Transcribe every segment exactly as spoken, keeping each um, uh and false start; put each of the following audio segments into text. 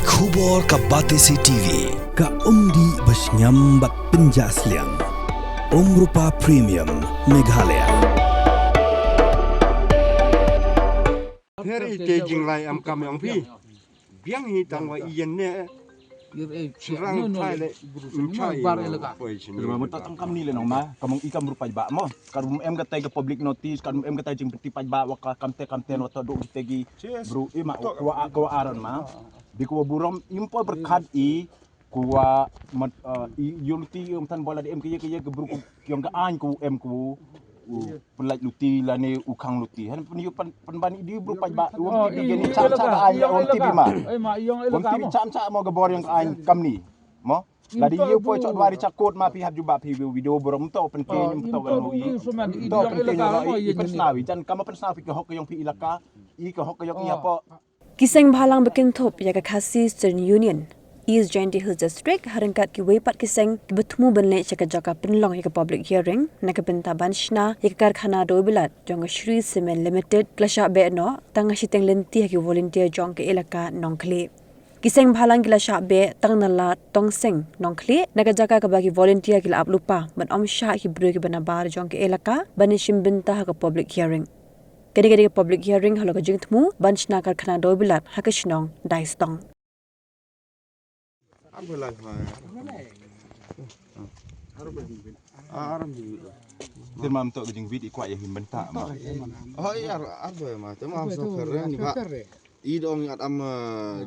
Khubor ka Batesi T V, ka umdih ba shngiam bad pynjah sliang. Umrupa Premium, Meghalaya. Pher ite jinglai am kam yong phi. Biang hi tang wa iyan ne. Shrang thai le. Mchai. Poi shin. Tang kam ni le nong ma. Kamong i kam rupai ba mo. Kam em ka tai ka public notice, kam em ka tai jingpynti paidbah wa ka kamte kamte no to duk kita ki bru i ma ko ko aron ma. Di ko burom impo berkat i ko wa mat i yulti um tan bola di em ke ye ke ye ke bru ko yong ka ain ko em ko u pelaj luti lane u khang luti. Han pun yu pan pan ban di bru paidbah u ti ni cha cha ka ain u ti bi ma. U ti bi cha cha mo ka bor yong ka ain kam ni. Mo. Ladi yu poi chot wari chakot ma phi hap jubab phi video burom to pen ke nyum to wan i to pen ke nyum i pen snawi jan kama pen snawi ka hok ka yong phi ilaka i ka hok ka yong i hapo. Ki seng bhalang ba kynthup ïa ka Khasi Student Union East Jaintia Hills District ha ryngkat kiwei pat ki seng kiba thmu ban leit sha ka jaka pynlong ïa ka public hearing na ka bynta ban shna ïa ka karkhana dewbilat jong ka Shree Cement Limited ka la shah beh noh tang ha shiteng lynti ha ki volunteer jong ka ilaka Nongkhlieh. Ki seng bhalang ki la shah beh tang na Lad Tongseng Nongkhlieh na ka jaka kaba ki volunteer ki la ap lypa ban ym shah ki briew kiba nabar jong ka ilaka ban ïashim bynta ha ka public hearing. Kane ka dei ka public hearing halor ka jingthmu ban shna karkhana dewbilat ha ka shnong Daistong. Te mam to ka jingwit i kwah ïa him bynta ma. Oh, ïa, ar ba ma, te mam so kare ni ba. I dong at am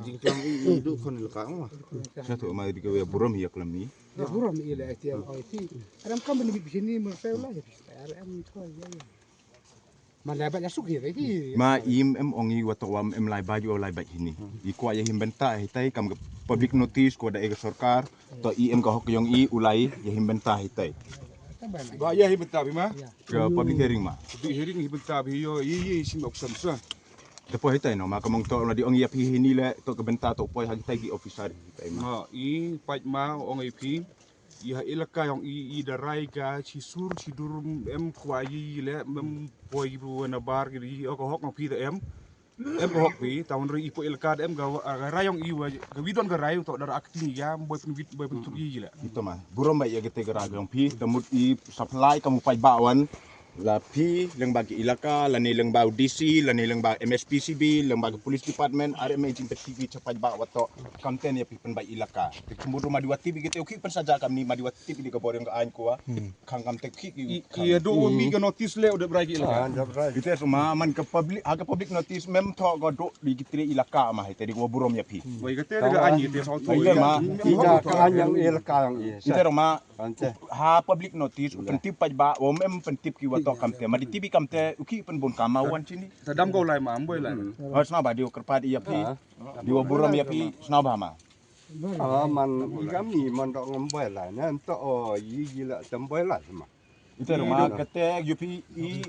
jingklam i du kon ilaka ma. Sa to ma di ka burom ïa klam i. Burom i le ti am oi ti. Ram kam ni bi sini mer pe la. Ar am to ïa. Ma lai bad la suk hi. Ma im em ong i wa to wa em lai bad yu lai bad hini. I kwah ïa him bynta hi tai kam ka public notice ko da e ka sorkar to i em ka hok yong i u lai ïa him bynta hi tai. Ba ïa him bynta bi ma. Ka public hearing ma. Public hearing him bynta bi yo i i sim ok sam sa. Te poi hi tai no ma ka mong to la di ong ïa phi hini le to ka bynta to poi ha ki tai ki officer hi tai ma. Ma i pait ma ong i phi. I ha ilaka yong i i da rai ka chi sur chi dur em kwai i le em poi bu na bar ki i o ka hok ma phi da em. Em ka hok phi ta un ri i po ilaka da em ka rai yong i wa ka wi don ka rai to da acting ya boi pun wit boi pun tuk i le. Ito ma burom ba ïa ka te ka rai yong phi ta mut i supply ka mu pai ba wan. La phi leng ba ki ilaka lane leng ba u D C lane leng ba M S P C B leng ba ki police department are me jing peti ki chapai ba wato kamten ïa phi pen ba ilaka. Te kumbu ma di wati bi ki te u ki pen saja kam ni ma di wati bi ka bor yong ka ain ko wa. Khang kam te ki ki. Ïa do mi ka notice le u de brai ki ilaka. Ite suma man ka public ha ka public notice mem tho ko do di ki tre ilaka ma ite di ko burom ïa phi. Wai ka te ka ain ite so to. Ite ma ite ka ain yong ilaka yong ite ma. Ha public notice u pyntip paidbah wa mem pyntip ki wato kamte ma di tibi kamte u ki pynbun kam ma wan chini. Ta dam ko lai ma amboi lai. Ho sna ba di u kyrpad ïa phi. Di wa burom ïa phi sna ba ma. Ah man i kam ni man dok ngam boi lai ne nto o yi yi la tam boi lai ma. Ite ruma kate yu phi i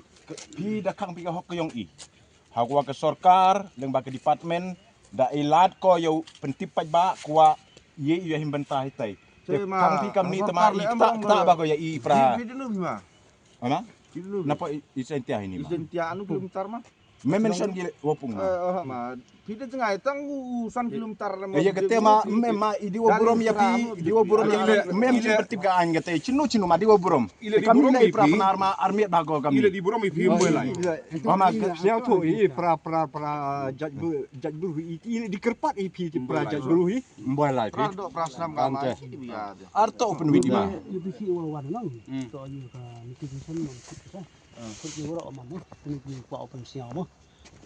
phi da khang phi ka hok ka yong i. Ha kwa ka sorkar leng ba ka department da i lad ko ïa u pyntip paidbah kwa ye ïa him bynta hitai. Te khang phi kam ni tama i ta ta ba ko ïa i pra. Phi dulu ma. Ana? Phi dulu. Napa i sentia ini ma? I sentia anu kilometer ma? Me mention ki wapung ma. Eh, oh, ma. Phi da jngai tang u san kilometer ma. Ïa kate ma me ma i di wa burom ïa phi, i di wa burom ïa phi. Mem ji pyntip ka ain kate chinu chinu ma di wa burom. Kam ni i pra pnar ma army ba ko kam. Ila di burom i phi mo lai. Mama sñiaw thu i pra pra pra judge bu judge bu i i di kyrpad i phi pra judge bu i mboi lai phi. Pra do pra snam ka ma. Ar to open wit ma. Yu bi si wa wan nang. To yu ka ni ki san nang. Kut ki wara o ma mo. Ni ki kwa open sñiaw mo.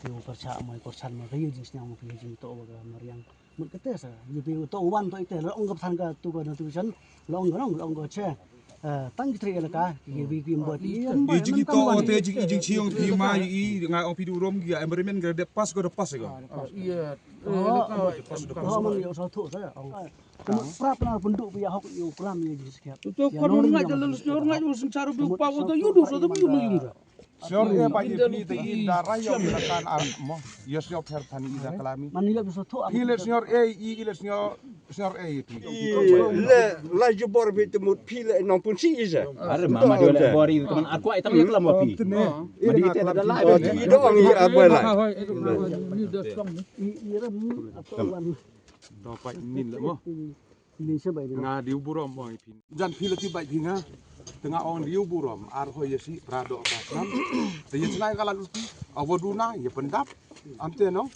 Yu ka cha mo ko san mo ka yu jing sñiaw mo ka yu jing to wa ka mariang. Mut kata sa, yu pi to wan to ite, la ong ka psan ka tu ka notification, la ong ka nong, la ong ka che. Eh, tang ki tri elaka, ki wi ki mbot i. I jing to o te jing i jing chiong pi ma i nga ong pi du rom ki environment ka de pas ko de pas ko. Iya. Oh, oh, man yo sa thu sa. Mut prap na punduk pi ya hok yo klam ya jing sekiat. To ko ngai lalu senior ngai yo sing charo bi pa ko to yu du so to yu ma yung. Senior A ba i phi te i da rai yong i la kan am mo. Yo senior pher than i da kalami. Man i la biso tho. I le senior A i i le senior senior A i phi. I le la jubor phi te mut phi le nong pun si i se. Are ma ma dio le bor i teman akwa i tang le kalam wa phi. Ma di te da la. I do ang i a boi la. I i ram ni a to wan. To pait nin la mo. Nga diu burom mo i phin. Jan phi la ti bait phi nga. Te nga ong diu burom ar hoi ya si pra do ka snam. Te ya snai ka la luti. Awa duna ya pendap. Am te no.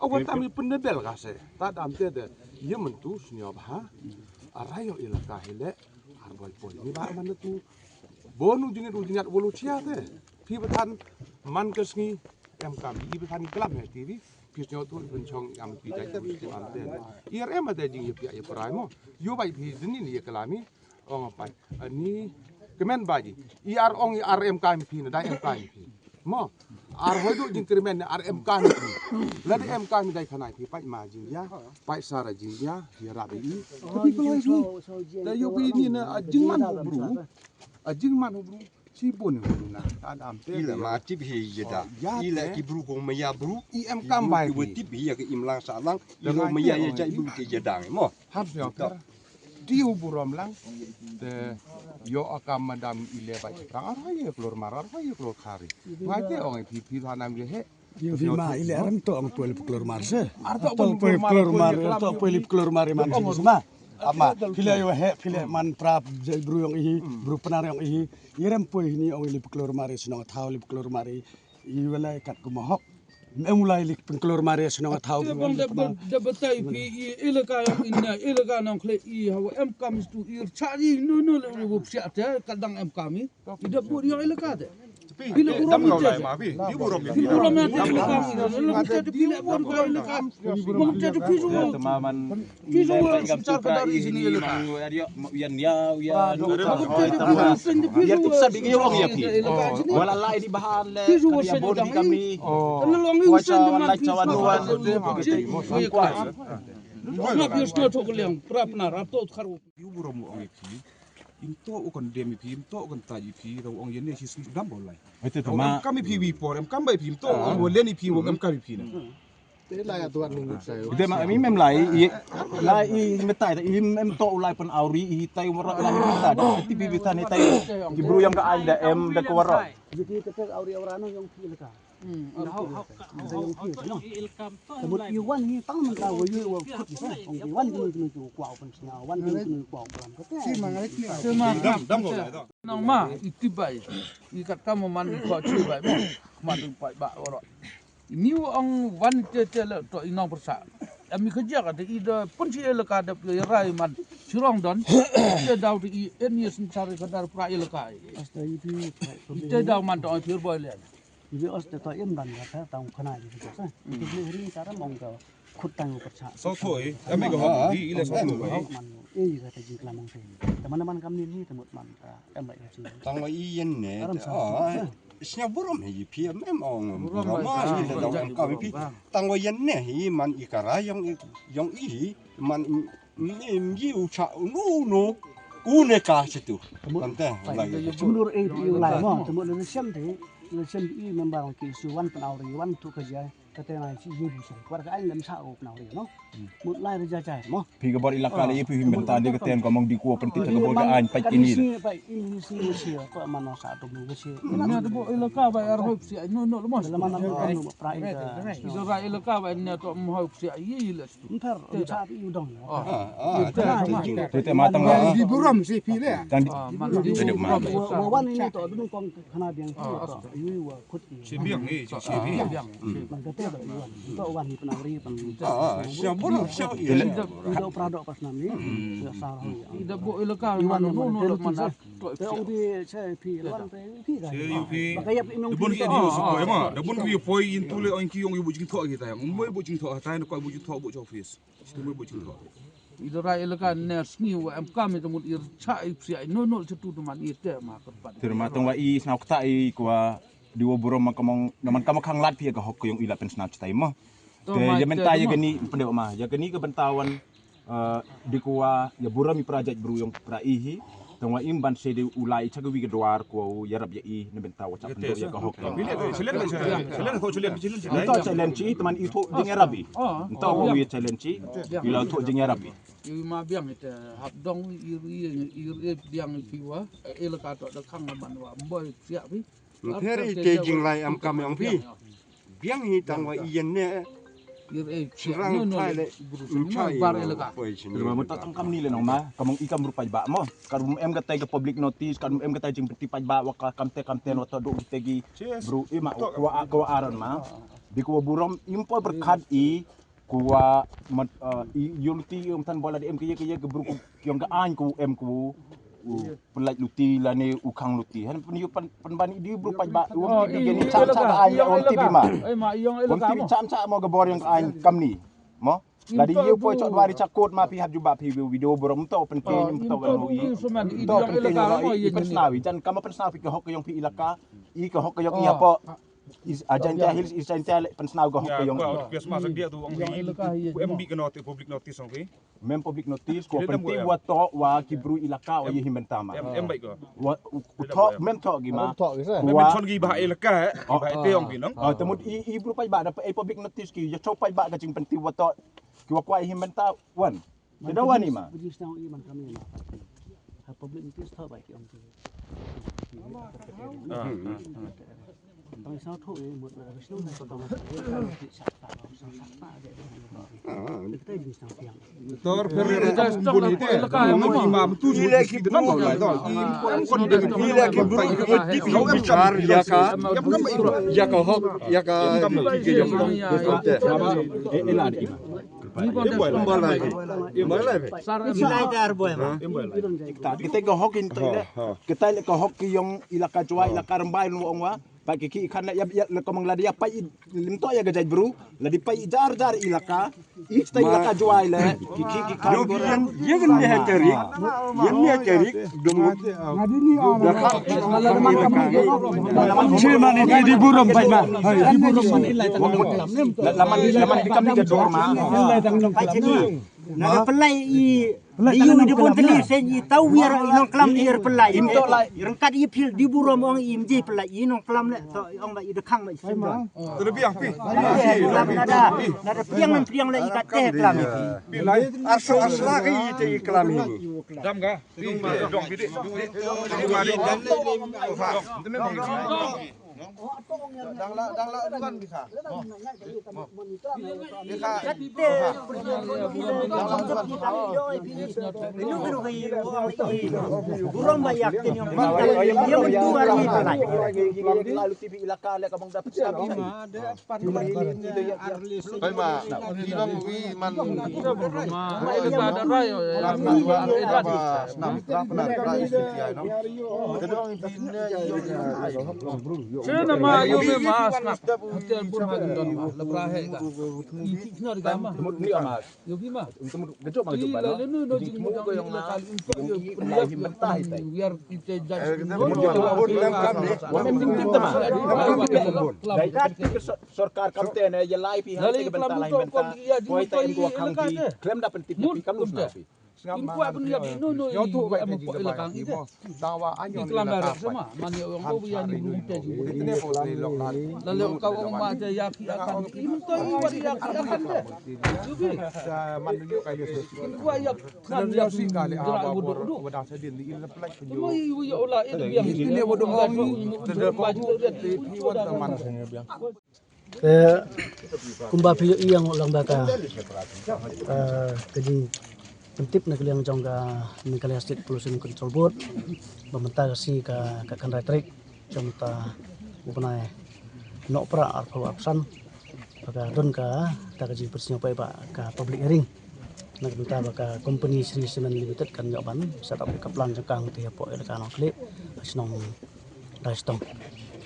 Awa tam i pendebel ka se. Tad am te de. Ya mentu snia bha. Arayo ila ka hile. Ar boi poi ni ba man tu. Bonu jinit u jinat wolu chia te. Phi batan man ka sngi em kam i batan klam he T V. Phi snyo tu pun chong am pi dai tu am te. I ar em ate jing ya pia ya prai mo. Yo bai phi dini ni ya kalami. Ong pai. Ani kemen baji. I ar ong i ar em kam phi na dai em kam phi. Mo. Ar hoi du jingkyrmen ne ar em kan. Lada em kan dai khanai phi pait ma jingya, pait sara jingya, ya rabi i. Tapi kalau ini, da yu phi ni na a jingman bru, a jingman bru, si bon ni na, ta dam te. Ila ma tip hi ya da. Ila ki bru kong ma ya bru. I em kam bai. Ila tip hi ya ke im lang sa lang. Ila ma ya ya jai bru ke ya dang mo. Hap sio per. Diu burom lang. Te yo akam madam ile bai tang ar hai klor mar ar hai klor khari. Ngai te ong phi phi thanam ye he. Yo phi ma ile aram to ong poi klor mar se. Ar to poi klor mar, to poi klor mar man se ma. Ama phi le yo he phi le man prap je bru yong i, bru pnar yong i. Irem poi ni ong ile klor mar se no thau le klor mar. I wala kat ku mohok. Em ulai lik pengkelur mari shnong thau. Te bang da da batai phi i elaka yong inna elaka nong khle i hawa em kam stu i cha i no no le wo psiat te kadang em kam i. I da bu yong elaka te. Phi le burom te. Ma phi di burom ya te kam i le psiat phi le burom ka elaka. Mong te phi ju. Phi ju wa sumsar ka dari sini le ka. Yan ya ya. Yan tu sabi ngi wrong ya phi. Wala lai di bahan le. Phi ju wa sumsar ka dari sini le ka. Wala lai chawan nuan. Nga phi sna thok liang prap na rap to khar. Yu burom ong phi. Im to u kon dem phi, im to u kon ta phi, ro ong yan ne shi sni dam bolai. Ai te ma. Kam phi wi por, em kam bai phi, im to u ong len phi, em kam phi na. Te la ya tuan ngut sai. Te ma mi mem lai i lai i metai i mem to u lai pen auri i tai wara lai i ta da ti bi bi ta ni tai ki bru yang ka ai da em da ko wara. Jadi kata auri aura no yang pi leka. Mut i wan ni tang menta wa yu wa kut ni sa ong i wan kunu kunu kunu kwau pen snya wan kunu kunu kwau pen kata. Dam dam ko lai to. Nang ma i tibai i kat kam man i kwau tibai mo. Ma ding pai ba wara. Ni ong wan te te le to i nong persa. Ami kerja ka te i de pun si le ka de rai man. Sirong don. Te dau te i en ye sensar ka dar pra le ka. Asta i pi. Te dau man to i pir boy le. Ibi os te to im dan ka ta tang khana ji ko sa. Ibi ri ta ra mong ka khut tang ko cha. So thoi, ami ko hok di ile so thoi. Man e ka ta ji kla mong se. Ta man man kam ni ni ta mut man ta em ba ji. Tang wa i yen ne. Snya burom hi phi em em ong burom ma i le dang em ka phi. Tang wa yen ne hi man i ka ra yong i yong i man Mim ji u cha u nu u nu. U ne ka situ. Tante. Jumnur e ti u lai mo. Temu le siam ti. Le siam i member ki su wan penau ri wan tu kerja. Kata ngai si yu di siam. Kuar ka ai lem sa u penau ri no. Mut lai ri jajai mo. Phi ka bor ilaka le phi menta de keten ko mong di ko penti ka bor ka ai pai ini. Pai ini si si ko mano sa tu mu si. Ina de bo ilaka ba ar hoi si ai no no mo. Lama nam pra ida. Ido ra ilaka ba ne to mo hoi si ai le. Ntar, ntar i udong. Te te ma tang di burom si phi le. Tang di. Wan ini to dun kong khana biang to. Yu wa khut. Si biang ni si biang. Man kata to wan. To wan ni penau ri pen. Sia burom sia. Ido prado pas nam ni. Sia sar. Ido bo ilaka wan no no man. Te ong phi che phi wan te phi ga. Che yu phi. Ba ka yap i nong. Da bun ki dio su ko ma. Da bun ki poi in tu le ong ki ong yu bu jing tho ki ta. Ong bu jing tho ta ko bu jing tho bu cho office. Sti bu jing tho. I da rai le ka ne sngi wa em kam i ta mut ir cha i psia i no no che tu man i te ma ka pat. Te ma tong wa i snau kta i kwa di wa burom ma ka mong na man ka ma khang lat phi ka hok ko yong i la pen snau chitai ma. Te ya menta ya gani pende ma ya gani ka bentawan. Di ko wa ya burom i pra jait bru yong pra i hi. Tang wa im ban se de u lai cha ka wi ka dwar ko ya rap ya i ne benta wa cha pendo ya ka hok. Bi le selen selen ko selen selen. Nto challenge i teman i tho jing ya rap i. Nto wa wi challenge i. I la tho jing ya rap i. I ma biang ite hap dong i ri i ri biang i piwa. E la ka to da khang man wa mboi siap i. Pher i te jinglai am kam yong phi. Biang hi tang wa i yen ne. Shynrang no no thai le, le, guru no, no, bar elaka. Ri ma mynta tang kam ni le nong ma, kam i kam bru paidbah mo. Kam em katai ka public notice, kam em katai jingpynti paidbah wa ka kam te kam te no to du te gi bru i ma wa wa aron ma. Di ko burom im po berkat i ko wa mat i yulti um tan bola di em ke ye ke ye ke bru ko yong ka ain ko em ko. U pynlait luti lane u khang luti. Han pynyu pyn pynban i di bru paidbah u ti bi geni cham cha ka ain u ti bi ma. U ti bi cham cha mo ka bor yong ka ain kam ni. Mo. Ladi yu poi chot wari chakot ma phi hap jubab phi video burom to pynken to kan i. To pynken i pynsawi jan kam pynsawi ka hok yong phi ilaka. I ka hok yong i apo. Is Ajanta Hills is Ajanta pynsawi ka hok yong i. Yes ma sa dia tu ong hi. Em bi ka notice public notice ong hi. Mem public notice ko pynti wa to wa ki bru ilaka wa ye him benta ma. Em em bai ko. Wa u thok mem thok gi ma. Mem chon gi ba ilaka eh. Ba te ong gi nong. Oh temut i i bru paidbah da e public notice ki ya chau paidbah ka jingpynti wa to. Ki wa kwai him benta wan. Te da wan i ma. Public notice thok bai ki ong ki. Tor pher ri ka bun ite. Ki ma tu ile ki bun ko to. Ile ki bun ko di ki bichar ya ka ya ka hok ya ka ki ke jong. Ila di ma. Imbalai. Imbalai. Kita kita ka hok inte. Kita ka hok ki yong ilaka Jowai ilaka Rymbai lu ong wa. Ba ki ki khan ya ya le komang ladi ya pai lim to ya ga jai bru ladi pai jar jar ilaka. Ista ilaka Jowai le ki ki ki khan. Yo ki yan ye gan ne ha tarik. Yan ne ha tarik. Dum. Ya kha. Che man ni di burom pai ma. Hai di burom man ilai tang lam. Laman laman di kam ni ga dor ma. Ilai tang lam. Na ka pynlai i yu di bun tli sen i tau wiar i nongklam i er pynlai. Im to lai. Rengkat i phil di burom ong i im je pynlai i nongklam le to ong ba i dekhang ba i sen. To le biang pi. Klam nada nada priang nang priang le i kat te klam. Pi lai arso arsla ke i te i klam i. Dam ga. Dong pi de. Dong pi de. Dong pi de. Dang la dang la duan bi kha. Bi kha. Burom ba yak tin yong. Yong tu ari pynlai. Lalu T V ilaka le ka bang dapet. Pai ma, ki long wi man. Sna ma yu me ma sna. Hotel bun ha don ma. Labra he ka. Yu ki khnor ka ma. Yu ki ma. Ila lenu no jing mo jong ila kali untuk yu. Yu pi te judge. Sorkar kam te ne ya lai pi ha te benta lai benta. Poi ta in ko khang ki klem da pynti pi kam nu sna pi. In kwah pun ya bi no no i am ko ila kang ite. Dawa anyo ni klam la sama man ya ong ko ya ni bru te ju. Itne ko lai lok lai. La le ka ong ma te ya ki akan im to i wa ya ki akan te. Ju bi. Sa man yu ka yu. In kwah ya kan ya si ka le a ba bor wa da sa din ni in la plek. Mo i wi ya ola e de ya. Itne wa do ong te de ko te pi wa ta man. Te kumba phi ïohi ïa nga lang ba ka, eh, ka jingpyntip na ka liang jong ka Meghalaya State Pollution Control Board ba mynta ka sngi ka, ka khyndai tarik jong mynta u bnai Nohprah arphew arphew san ba ka don ka, ta ka jingpynsngew paidbah ka public hearing. Na ka bynta ba ka company Shree Cement Limited kan ïoh ban set up ka plant jong ka hangtei hapoh ka Nongkhlieh, shnong Daistong.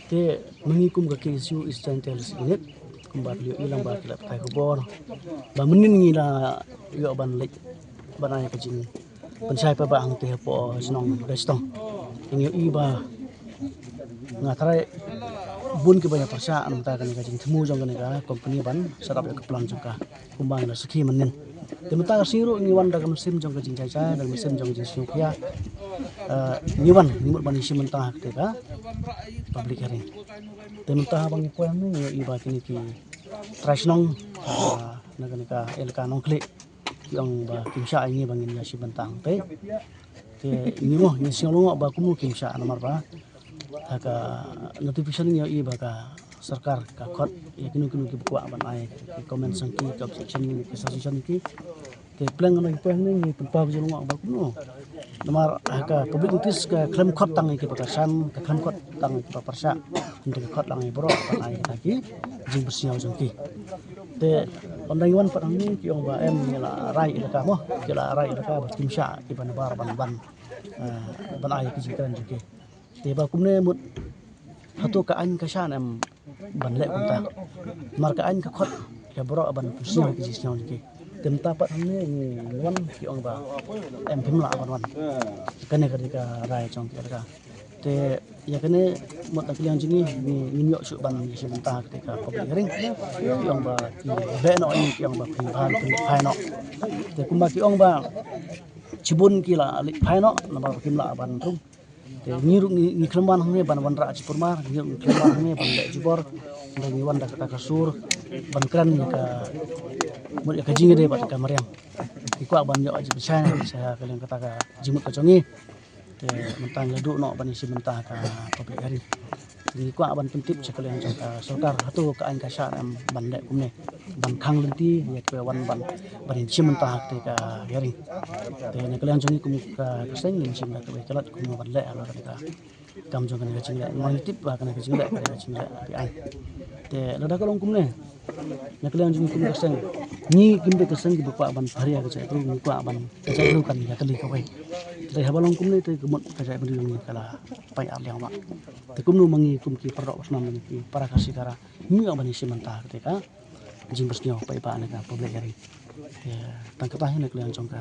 Te mynta kum ka K S U East Jaintia Hills Unit kumba phi ïohi lang ba ki la pathai khubor ba mynnin ngi la ïoh ban leit ban ai ka jingpynshai paidbah hangtei hapoh shnong Daistong. Ngi ïohi ba nga tharai bun kiba ïa pyrshah na ka bynta kane ka jingthmu jong kane ka company ban set up ïa ka plant jong ka. Kumba ngi la sakhi mynnin. Te mynta ka sngi ruh ngi wan da ka mynsiem jong ka jingjai jai, da ka mynsiem jong ka jingsngewkhia. Eh, ngi wan, ngi mut ban ïashim bynta ha kata ka public hearing. Te mynta haba ngi poi hangne ngi ïohi ba kine ki trai shnong, eh, na kane ka elaka Nongkhlieh ki ong ba kim shah ïa ngi ba ngin ïashim bynta hangtei. Te ngi mo ngi sngew lyngngoh ba kumno kim shah namar ba ha ka notification ngi ïohi ba ka sorkar ka khot ïa kino kino kiba kwah ban ai ki comment sha ki, ka objection ki, suggestion ki. Te pleng na ki point hangne ngi pynpaw ka jinglong ba kumno. Namar ha ka public notice ka khlem khot tang ïa kiba kyrshan, ka khlem khot tang ïa kiba pyrshah. Hynrei ka khot lang ïa baroh ban ai kita ki jingpyrsngew jong ki. Te ynda ngi wan pat hangne ki ong ba em, ngi la rai ïalehkai mo, ki la rai ïalehkai ba kim shah kiba nabar ban ban, eh, ban ai ki jingkren jong ki. Te ba kumne mut hato ka aiñ ka shah ne em ban leh kumta. Namar ka aiñ ka khot ïa baroh ban pynsngew ki jingsngew jong ki. Te mynta pat hangne ngi wan ki ong ba em, phim lah ban wan. Kane ka dei ka rai jong ki ïalehkai. Te ïa kane mut na ka liang jong ngi, ngi ngim ïoh shuh ban ïashim bynta ha kata ka public hearing. Ki ong ba ki beh noh, ki ong ba phi bha phi leit phai noh. Te kumba ki ong ba shibun ki la leit phai noh namar ba kim lah ban rung. Te ngi ruh ngi, ngi khlem wan hangne ban wanrah jingpyrmar, ngi ruh ngi khlem wan hangne ban leh jubor. Hynrei ngi wan da kata ka sur ban kren ïa ka, mut ïa ka jingïadei bad ka mariang. Ngi kwah ban ïoh jingpynshai na sha ka liang kata ka jingmut ka jong ngi. Te mynta ngi la duh noh ban ïashim bynta ha ka public hearing. Ngi kwah ban pyntip sha ka liang jong ka sorkar hato ka aiñ ka shah ne em ban leh kumne, ban khang lynti ïa kiba wan ban, ban ïashim bynta ha kata ka hearing. Te na ka liang jong ngi kum ka, ka seng ngi shim da kawei ka lad kumno ban leh ha kane ka kam jong kane ka jingleh. Ngi tip ba kane ka jingleh, kane ka jingleh ka aiñ. Te lada ka long kumne, na ka liang jong ngi kum ka seng, ngi kim dei ka seng kiba kwah ban pharia ka jaitbynriew, ngi kwah ban ka jaitbynriew kan ïa kali kawei. Te haba long kumne te ka mut ka jaitbynriew jong ngi ka la pait ar liang bha. Te kumno ma ngi kum ki paralok ba snam, ki para Khasi Khara, ngi ïoh ban ïashim bynta ha kata ka jingpyrsngew paidbah na ka public hearing. Te tang kata hi na ka liang jong ka